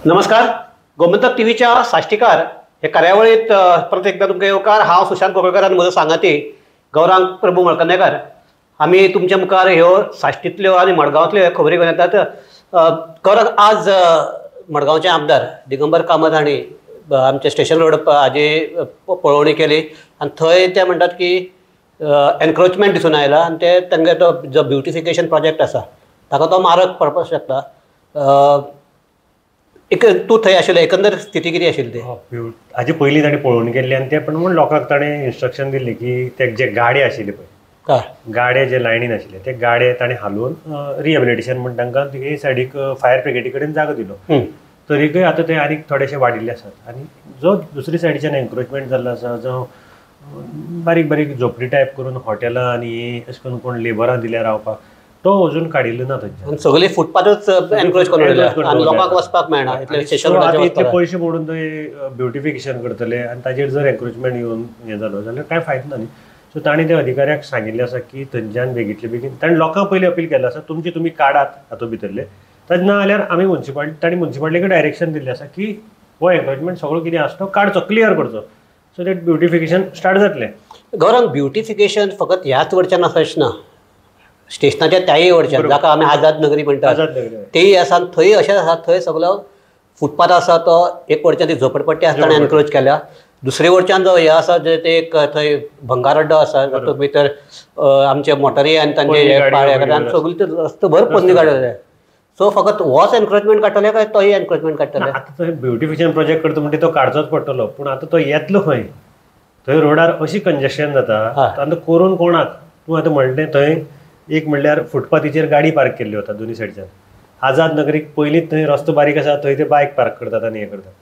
नमस्कार, गोमंतक टीव्हीच्या साश्टीकार हे कार्यावळीत परत एकदा तुमकां येवकार. हांव सुशांत कोपळकर आनी म्हजो सांगाती गौरांग प्रभू मळकर्णेकर. आमी तुमच्या मुखार ह्यो साश्टींतल्यो आनी मडगांवांतल्यो खबरी घेवन येतात. गौरांग, आज मडगांवचे आमदार दिगंबर कामत हांणी आमचे स्टेशन रोड हाजी पळोवणी केली आनी थंय ते म्हणटात की एनक्रोचमेंट दिसून आयला आनी ते तांगे तो जो ब्युटिफिकेशन प्रोजेक्ट आसा ताका तो मारक पडपाक शकता. एक तूं थंय आशिल्लो, एकंदर स्थिती कितें आशिल्ली ती? हाजे पयलीं ताणें पळोवणी केल्ली आनी ते प्रमाण लोकांक ताणें इन्स्ट्रक्शन दिल्ली की ते जे गाडे आशिल्ले पळय, गाडे जे लायनीन आशिल्ले ते गाडे ताणें हालोवन रिहेबिलिटेशन म्हण तांकां ते सायडीक फायर ब्रिगेडी कडेन जागो दिलो. तरीकय आतां ते आनीक थोडेशे वाडिल्ले आसात आनी जो दुसरी सायडीच्यान एन्क्रोचमेंट जाल्लो आसा, जो बारीक बारीक झोपडी टायप करून हॉटेलां आनी अशें करून कोण लेबरां दिल्या रावपाक, तो अजून काडिल्लो ना थंयच्यान. सगळे फुटपाथूच एनक्रोच करून आनी लोकांक वचपाक मेळना. इतले पयशे मोडून थंय ब्युटिफिकेशन करतले आनी ताजेर जर एन्क्रोचमेंट येवन हें जालो जाल्यार कांय फायदो ना न्ही. सो तांणी त्या अधिकाऱ्याक सांगिल्लें आसा की थंयच्यान बेगींतले बेगीन ताणें लोकांक पयलीं अपील केल्लें आसा, तुमची तुमी काडात हातूंत भितरले, ताजें ना जाल्यार आमी मुन्सिपालिटी, तांणी मुन्सिपालिटीक डायरेक्शन दिल्लें आसा की हो एन्क्रोचमेंट सगळो कितें आसा तो काडचो, क्लियर करचो, सो that beautification start जातलें. गौरांग, ब्युटिफिकेशन फकत ह्याच वटच्यान आसा अशें ना, स्टेशनाच्या त्याय वटच्यान जाका आमी आझाद नगरी म्हणटात तेय आसा, थंय अशेंच आसा. थंय सगळो फुटपाथ आसा तो एक वटच्यान ती झोपडपट्टी आसा ताणें एनक्रोच केल्या, दुसरे वटच्यान जो हें आसा जे ते एक थंय भंगार अड्डो आसा तातूंत भितर आमचे मोटरी आनी तांचे पाळे आनी सगळी ते रस्तो भर पोन्नी गाडी जाल्या. सो फकत होच एनक्रोचमेंट काडटले काय तोय एनक्रोचमेंट काडटले? आतां थंय ब्युटिफिकेशन प्रोजेक्ट करता म्हणटा तो काडचोच पडटलो, पूण आतां तो येतलो खंय? थंय रोडार अशी कंजेशन जाता आतां करून कोणाक. तूं आतां म्हणलें थंय एक म्हणल्यार फुटपाथीचेर गाडी पार्क केल्ली वता दोनी सायडच्यान. आझाद नगरीक पयलींच थंय रस्तो बारीक आसा, थंय ते बायक पार्क करतात आनी हें करतात.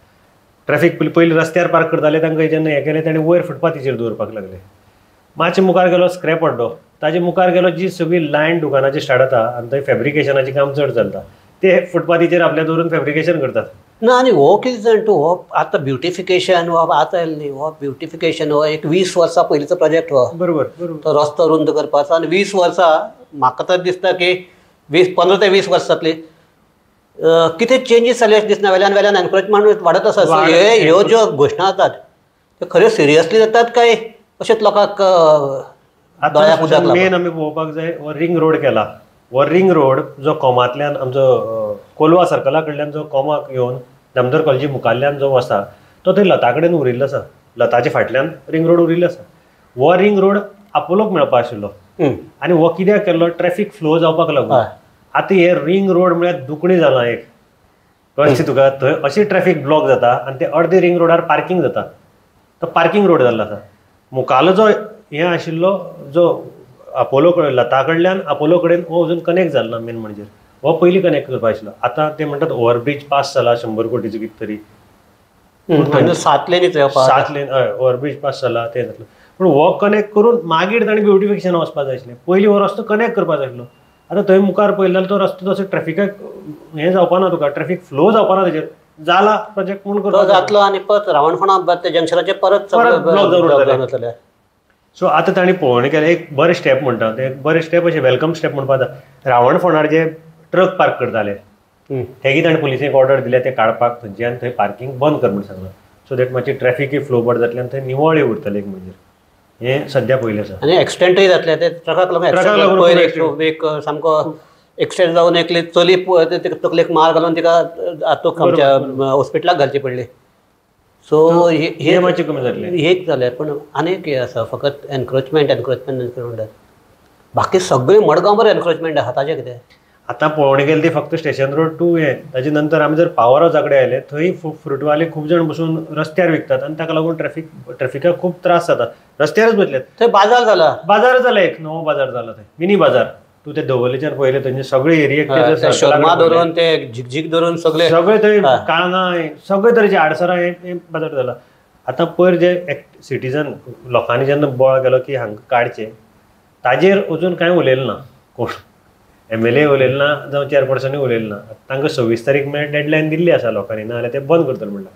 ट्रॅफीक पयलीं रस्त्यार पार्क करताले, तांकां जेन्ना हें केलें ताणें वयर फुटपाथीचेर दवरपाक लागले. मातशें मुखार गेलो स्क्रॅप अड्डो, ताजे मुखार गेलो जी सगळी लायन दुकानाची स्टार्ट जाता आनी थंय फेब्रिकेशनाचें काम चड चलता, ते फुटपाथीचेर आपल्या दवरून फेब्रिकेशन करतात. ना आनी हो कितें जाण तूं, हो आतां ब्युटिफिकेशन हो आतां आयलो न्ही, हो ब्युटिफिकेशन हो एक 20 वर्सां पयलींचो प्रोजेक्ट हो. बरोबर, तो रस्तो रुंद करपाचो. आनी 20 वर्सां म्हाका तर दिसता की 15 ते 20 वर्सां जातली, कितें चेंजीस जाले अशें दिसना. वेल्यान वेल्यान एनक्रोचमेंट वाडत आसा. हे ह्यो ज्यो घोशणा जातात त्यो खऱ्यो सिरियसली जातात काय अशेंच लोकांक दोळ्याक उदक लागता? मेन आमी पळोवपाक जाय हो रिंग रोड केला, हो रिंग रोड जो कोमांतल्यान आमचो कोलवा सर्कला कडल्यान जो कोमाक येवन दामोदर कॉलेजी मुखाल्ल्यान जो वता तो थंय लता कडेन उरिल्लो आसा, लताच्या फाटल्यान रिंग रोड उरिल्लो आसा. हो रिंग रोड आपोलोक मेळपा आशिल्लो आनी हो कित्याक केल्लो? ट्रॅफीक फ्लो जावपाक लागून. आतां हे रिंग रोड म्हळ्यार दुखणी जालां एक, कळ्ळें तुका? थंय अशी ट्रॅफीक ब्लॉक जाता आनी ते अर्दे रिंग रोडार पार्कींग जाता, तो पार्कींग रोड जाल्लो आसा. मुखालो जो हें आशिल्लो जो आपोलो कडेन लता कडल्यान आपोलो कडेन हो अजून कनेक्ट जालो ना. मेन म्हणजे हो पयलीं कनेक्ट करपा आशिल्लो. आतां ते म्हणटात ओवरब्रीज पास जाला 100 कोटीचो कितें तरी, 7 लेनी, 7 लेन हय ओवरब्रीज पास जाला तें जातलें, पूण हो कनेक्ट करून मागीर ताणें ब्युटिफिकेशन वचपा जाय आशिल्लें. पयलीं हो रस्तो कनेक्ट करपा जाय आशिल्लो. आतां थंय मुखार पळयलें जाल्यार तो रस्तो तसो ट्रॅफिकाक हें जावपा ना, तुका ट्रॅफीक फ्लो जावपा ना तेजेर. जाला प्रोजेक्ट म्हूण तो जातलो आनी परत रावणफोंडा ते जंक्शनाचेर परत ब्लॉक जावन उरतलें. सो आतां तांणी पळोवणी केलें एक बरें स्टेप म्हणटा, तें एक बरें स्टेप अशें welcome step म्हणपा जाता. रावणफोंडार जे ट्रक पार्क करताले हेगी ताणें पुलिसेक ऑर्डर दिल्या ते काडपाक थंयच्यान, थंय पार्कींग बंद कर म्हूण सांगलां, सो that मातशी ट्रॅफिकय फ्लो बरें जातलें आनी थंय निवळय उरतलें. एक म्हणजे हें सद्या पयलें आसा. आनी एक्सिडेंटय जातले ते ट्रकाक लागून. एक सामको एक्सिडेंट जावन एकली चली तकलेक मार घालून तिका हातूंत आमच्या हॉस्पिटलाक घालची पडली. सो हे मातशें कमी जातलें एक जालें. पूण आनीक हें आसा फकत एनक्रोचमेंट एनक्रोचमेंट म्हणटात, बाकी सगळें मडगांव बरें एनक्रोचमेंट आसा. ताजें कितें आतां पळोवणी केली ती फक्त स्टेशन रोड टू हें, ताजे नंतर आमी जर पावर हावसा कडेन आयले थंय फ्रुटवाले खूब जाण बसून रस्त्यार विकतात आनी ताका लागून ट्रॅफिकाक खूब त्रास जाता. रस्त्यारच बसल्यात. थंय बाजार जाला, बाजार जाला, एक नवो बाजार जाला थंय, मिनी बाजार. तूं ते दवर्लेच्यान पळयलें थंयचे सगळे एरियेक शर्मा धरून ते झिकझिक धरून सगळे सगळे थंय काळंगां सगळे तरेचे आडसरां हे बाजार जाला. आतां पयर जे सिटीजन लोकांनी जेन्ना बोळ केलो की हांकां काडचें, ताजेर अजून कांय उलयलें ना कोण, MLA उलयलें ना जावं चेअरपर्सनूय उलयलें ना. तांकां 26 तारीख मेरेन डेडलायन दिल्ली आसा लोकांनी, ना जाल्यार ते बंद करतले म्हणलां.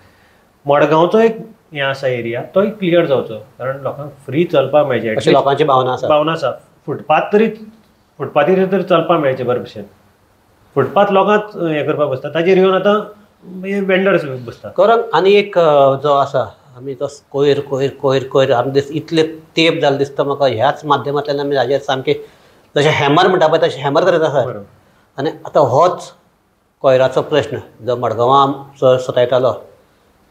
मडगांवचो एक हें आसा एरिया, तोय क्लियर जावचो, कारण लोकांक फ्री चलपाक मेळचें अशी लोकांची भावना आसा. भावना आसा. फुटपाथ तरी फुटपाथीर तर चलपाक मेळचें बरे भशेन. फुटपाथ लोकांक हें करपाक बसता, ताजेर येवन आतां हे वेंडर्स बसतात. कारण आनी एक जो आसा आमी तो कोयर कोयर कोयर कोयर आमी दीस इतले तेप जालें दिसता म्हाका ह्याच माध्यमांतल्यान आमी हाजेर सामकें जशें हॅमर म्हणटा पळय तशें हॅमर करीत आसा. आनी आतां होच कोयराचो प्रश्न जो मडगांवां सतायतालो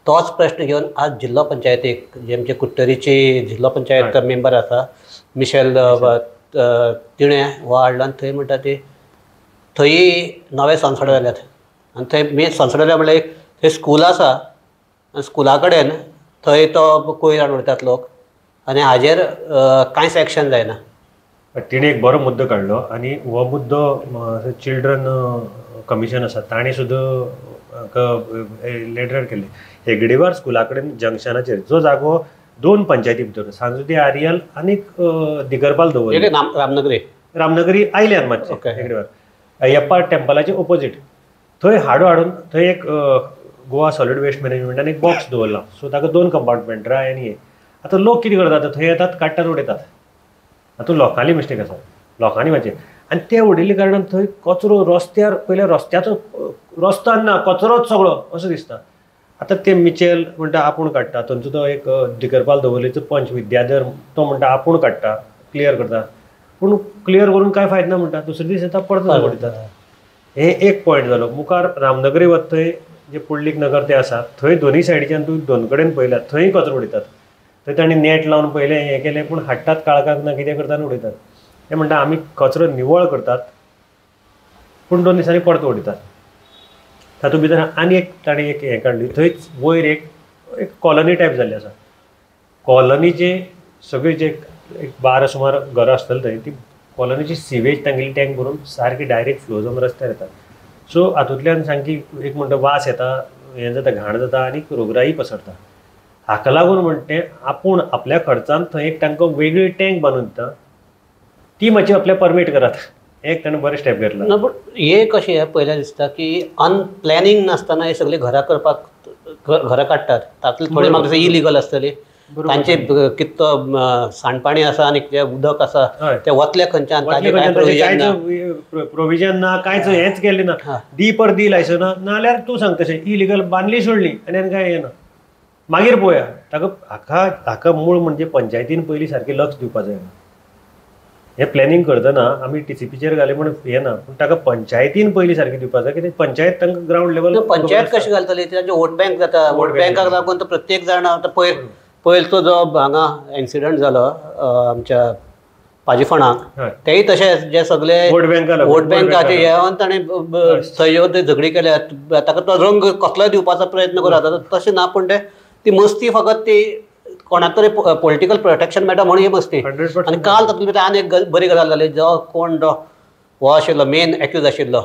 तोच प्रश्न घेवन आज जिल्लो पंचायतीक जे आमचे कुडटरीची जिल्लो पंचायत मेंबर आसा मिशेल तिणें हो हाडलो आनी थंय म्हणटा ती थंय नवे संसद जाल्यात आनी थंय मेन संसद जाल्या म्हणल्यार एक थंय स्कूल आसा आनी स्कुला कडेन थंय तो कोयर हाडून उडयतात लोक आनी हाजेर कांयच एक्शन जायना. तिणें एक बरो मुद्दो काडलो आनी हो मुद्दो चिल्ड्रन कमिशन आसा ताणें सुद्दां लेटर केल्लें. हेगडेवार स्कुला कडेन जंक्शनाचेर जो जागो दोन पंचायती भितर सांजुदी आरियल आनी दिगरपाल दवरले रामनगरी रामनगरी आयल्यान मातशें हेगडेवार अय्यप्पा टेम्पलाचे ओपोजीट थंय हाडून हाडून थंय एक गोवा सॉलिड वेस्ट मॅनेजमेंटान एक बॉक्स दवरला. सो ताका दोन कंपार्टमेंट ड्राय आनी हे. आतां लोक कितें करतात थंय येतात काडटात उडयतात. आतां लोकांली मिस्टेक आसा लोकांनी मातशें आनी ते उडयल्ले कारणान थंय कचरो रस्त्यार पयल्या रस्त्याचो रस्तो ना कचरोच सगळो असो दिसता. आतां ते मिचेल म्हणटा आपूण काडटा थंयचो तो एक दिगरपाल दवर्लेचो पंच विद्याधर तो म्हणटा आपूण काडटा क्लियर करता पूण क्लियर करून कांय फायदो ना म्हणटा दुसरे दीस येता परत उडयतात. हे एक पॉयंट जालो. मुखार रामनगरी वता थंय जे पुंडलीक नगर ते आसा थंय दोनूय सायडीच्यान तूं दोन कडेन पळयल्यार थंय कचरो उडयतात. थंय तांणी नेट लावन पयलें हें केलें पूण हाडटात काळखाक ना कितें करतात उडयतात. ते म्हणटा आमी कचरो निवळ करतात पूण 2 दिसांनी परत उडयतात. तातूंत भितर आनी एक ताणें एक हें काडली थंयच वयर एक एक कॉलनी टायप जाल्ली आसा. कॉलनीचे सगळी जे एक 12 सुमार घरां आसतली थंय ती कॉलनीची सिवेज तांगेली टँक भरून सारकी डायरेक्ट फ्लो जावन रस्त्यार येतात. सो हातूंतल्यान सामकी एक म्हणटा वास येता हें जाता घाण जाता आनी रोगराई पसरता. हाका लागून म्हणटा आपूण आपल्या खर्चान थंय एक तांकां वेगळी टँक बांदून दिता ती मातशी आपल्या परमीट करात एक ताणें बरें स्टेप घेतला. ना पूण हे कशें पयलें दिसता की अनप्लॅनिंग नासतना हे सगळीं घरां करपाक घरां काडटात तातूंत थोडे म्हाका इलिगल आसतली तांचे कितलो सांडपाणी आसा आनी जें उदक आसा तें वतलें खंयच्यान ताजें प्रोविजन ना कांयच हेंच केल्लें ना दी पर दी लायसन्स ना नाजाल्यार तूं सांग तशें इलिगल बांदली सोडली आनी कांय हें ना मागीर पळोवया. ताका हाका हाका मूळ म्हणजे पंचायतीन पयलीं सारकें लक्ष दिवपा जाय. हें प्लॅनिंग करतना आमी टीसीपीचेर घालें म्हण हें ना पूण ताका पंचायतीन पयलीं सारकें दिवपा जाय कित्याक पंचायत तांकां ग्रावंड लेवल पंचायत कशी घालतली तांचे वोट बँक जाता. वोट बँकाक लागून तो प्रत्येक जाण आतां पयर पयर तो जो हांगा इन्सिडंट जालो आमच्या पाजीफोंडाक तेय तशें जे सगळे वोट बँकाचे येवन ताणें थंय येवन झगडी केल्या ताका तो रंग कसलोय दिवपाचो प्रयत्न करता तशें ना पूण ते ती मस्ती फकत ती कोणाक तरी पॉलिटिकल प्रोटेक्शन मेळटा म्हणून ही मस्ती. आनी काल तातूंत भितर आनी एक बरी गजाल जाली जो कोण हो आशिल्लो मेन एक्यूज आशिल्लो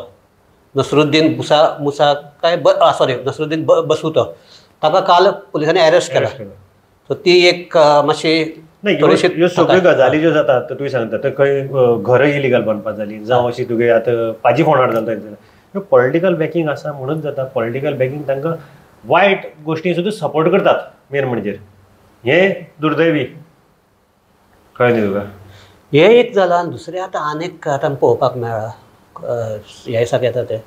नसरुद्दीन मुसा मुसा काय सॉरी नसरुद्दीन बसू तो ताका काल पुलिसांनी अरेस्ट केला. सो ती एक मातशी ह्यो सगळ्यो गजाली ज्यो जातात तुवें सांगता थंय खंय घरां इलिगल बांदपाक जाली जावं अशी तुगे आतां पाजी फोंडार जाता ह्यो पॉलिटिकल बॅकींग आसा म्हणून जाता. पॉलिटिकल बॅकींग तांकां वायट गोश्टी सुद्दां सपोर्ट करतात मेन म्हणजे हें दुर्दैवी कळ्ळें न्ही तुका. हें एक जालां आनी दुसरें आतां आनीक आतां पळोवपाक मेळ्ळां ह्या दिसाक येता तें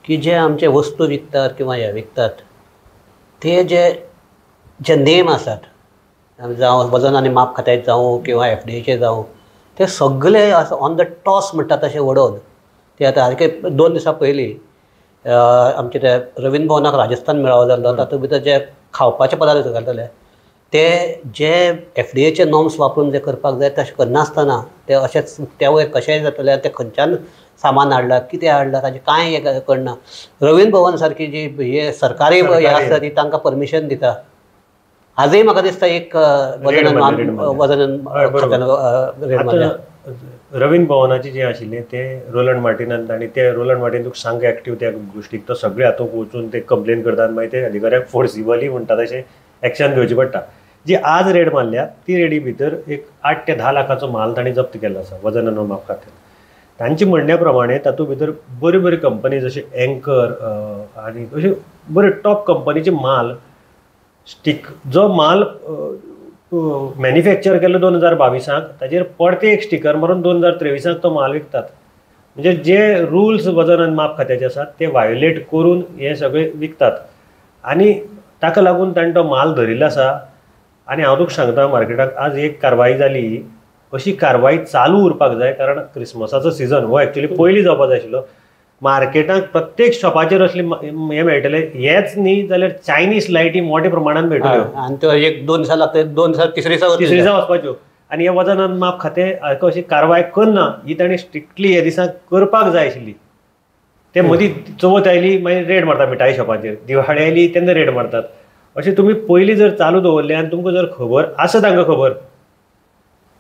की जे आमचे वस्तू विकतात किंवा हे विकतात ते जे जे नेम आसात जावं वजन आनी माप खात्याचे जावं किंवा एफडीएचे जावं ते सगळे ऑन the toss म्हणटा तशें उडोवन ते आतां सारके 2 दिसां पयलीं आमचे ते रवींद्र भवनाक राजस्थान मेळावो जाल्लो तातूंत भितर जे खावपाचे पदार्थ घालतले ते जे एफडीएचे नॉर्म्स वापरून जे करपाक जाय तशें करनासतना ते अशेंच उक्त्या वयर कशेंय जातले ते खंयच्यान सामान हाडलां कितें हाडलां ताजें कांय हें करना. रवींद्र भवन सारकी जी हे सरकारी हें आसता ती तांकां परमिशन दिता. आजूय म्हाका दिसता एक वजन रवींद्र भवनाचे जे आशिल्ले ते रोलंड मार्टिनान आनी ते रोलंड मार्टीन तुका सामकें एक्टीव त्या गोश्टीक तो सगळे हातूंत वचून ते कंप्लेन करता आनी मागीर ते अधिकाऱ्याक फोर्सिबली म्हणटा तशें एक्शन घेवचें पडटा. जी आज रेड मारल्या ती रेडी भितर एक 8 ते 10 लाखाचो माल तांणी जप्त केल्लो आसा वजन आनी माप खात्यान. तांचे म्हणण्या प्रमाणे तातूंत भितर बऱ्यो बऱ्यो कंपनी जशे एंकर आनी अश्यो बऱ्यो टॉप कंपनीचे माल स्टीक जो माल मॅन्युफॅक्चर केल्लो 2022 ताजेर परते एक स्टिकर मारून 2023 तो माल विकतात. म्हणजे जे रुल्स वजन आनी माप खात्याचे आसात ते व्हायोलेट करून हे सगळे विकतात आनी ताका लागून ताणें तो माल धरिल्लो आसा. आनी हांव तुका सांगता, मार्केटाक आज एक कारवाई जाली, अशी कारवाई चालू उरपाक जाय, कारण क्रिसमसाचो सिजन हो एक्चुअली पयलीं जावपा जाय आशिल्लो. मार्केटाक प्रत्येक शॉपाचेर असले हें मेळटलें, हेच न्ही जाल्यार चायनीज लायटी मोठ्या प्रमाणान मेळटल्यो आनी त्यो एक दोन दिसा लागता, 2 दिसा तिसरे दिसा तिसरे दिसा वचपाच्यो. आनी हे वजन आनी माप खातें हाका अशी कारवाय करना, ही ताणें स्ट्रिक्टली हे दिसांक करपाक जाय आशिल्ली. ते मदीं चवथ आयली मागीर रेड मारता मिठाई शॉपाचेर, दिवाळी आयली तेन्ना रेड मारतात. अशें तुमी पयलीं जर चालू दवरलें आनी तुमकां जर खबर आसा, तांकां खबर,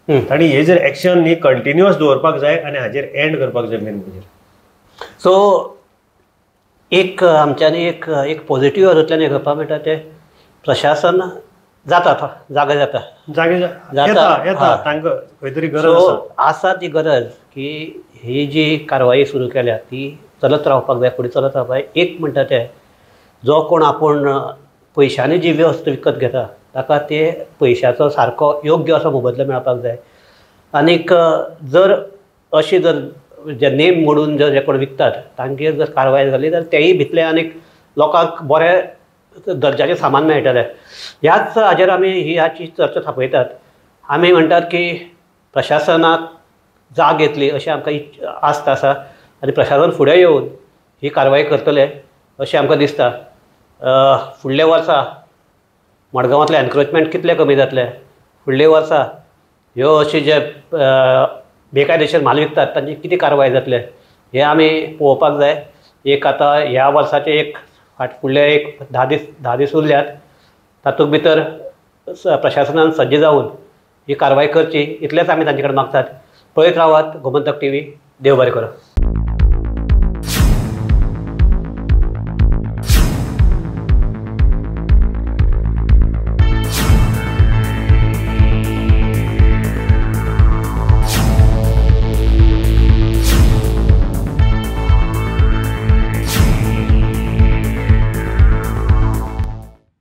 तांणी हे जर एक्शन न्ही कंटिन्युअस दवरपाक जाय आनी हाजेर एंड करपाक जाय मेन म्हणजे. सो एक आमच्यांनी एक एक पॉझिटिव्ह हातूंतल्यान हें करपाक मेळटा, तें प्रशासन जाता जागे जाता जागे जाता येता तांकां खंय तरी गरज आसा. आसा ती गरज की ही जी कारवाई सुरू केल्या ती चलत रावपाक जाय, फुडें चलत रावपाक जाय. एक म्हणटा तें जो कोण आपूण पयशांनी जी वस्त विकत घेता ताका ते पयशाचो सारको योग्य असो मोबदलो मेळपाक जाय. आनीक जर अशी जर जे नेम मोडून जर जे कोण विकतात तांगेर जर कारवाय जाली जाल्यार तेय भितले आनीक लोकांक बरें दर्जाचें सामान मेळटलें. ह्याच हाजेर आमी ही हाची चर्चा थापयतात. आमी म्हणटात की प्रशासनाक जाग येतली अशें आमकां आस्त आसा आनी प्रशासन फुडें येवन ही कारवाय करतले अशें आमकां दिसता. फुडल्या वर्सा मडगांवांतलें एनक्रोचमेंट कितलें कमी जातलें, फुडल्या वर्सा ह्यो अशे जे बेकायदेशीर म्हाल विकतात तांची कितें कारवाय जातले हें आमी पळोवपाक जाय. एक आतां ह्या वर्साचें एक फाट फुडले एक 10 दीस उरल्यात, तातूंत भितर प्रशासनान सज्ज जावन ही कारवाय करची इतलेंच आमी तांचे कडेन मागतात. पळयत रावात गोमंतक टीव्ही. देव बरें करूं.